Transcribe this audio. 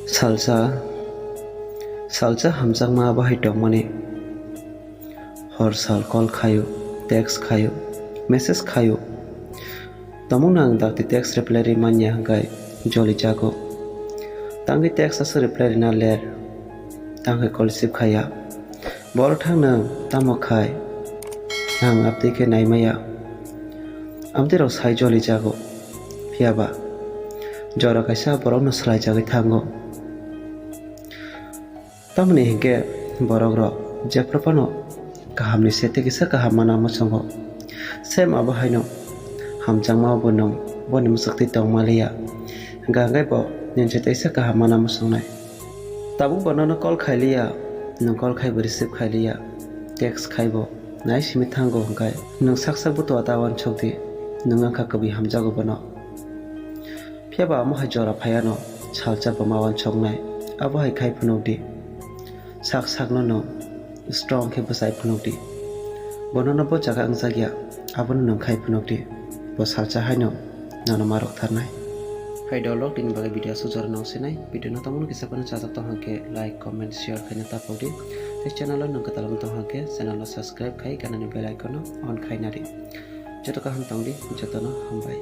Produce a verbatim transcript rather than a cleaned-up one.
Salsa, salsa hamjakma bahai tongmani. Hor sal call khaio, text khaio, message khaio. Tamung nang dakti text reply ri manya hwnkhe joli jago. Tangwi text aswk reply rina ler, tangwi call receive khaiya. Boro thang nwng tamo khai, nang abtwi khe naimaya. Amtwi rok sai joli jago, phiyaba jora kaisa borokno swlai jagwi thango. Tamoni hinkhe borok rok jephru phano kaham ni se tei kisa kaham mana muchungo. Same abo haino hamjakma bo nwng boni mwswktwi tong maliya. Hwnkhe bo nini se teisa kaham mana muchungnai. Tabuk bo nono call khailiya, nwng call khaibo receive khailiya, text khaibo nai simi thango hwnkhe nwng sak sak butua ta uansuk di, nwng wngkha kwbwi hamjago bono. Phiyaba amo hai jora phaiano salsa bo ma uansuknai, abo hai khai phunuk di. Sak sakno nwng strong khe bwchai phunuk di. Bonono bo jaga wngjakya, abono nwng khai phunuk di. Bo salsa haino nono ma rwktharnai. Hai dolok tini bagwi video aswk jora nang sinai. Video no tamungno kisa phano chajak tong hwnkhe like, comment, share khaina tapok di. Tei channel o nwng kwtal wng tong hwnkhe channel o subscribe khai ganani bell icon no on khaina di. Joto kaham tong di, jotono hambai.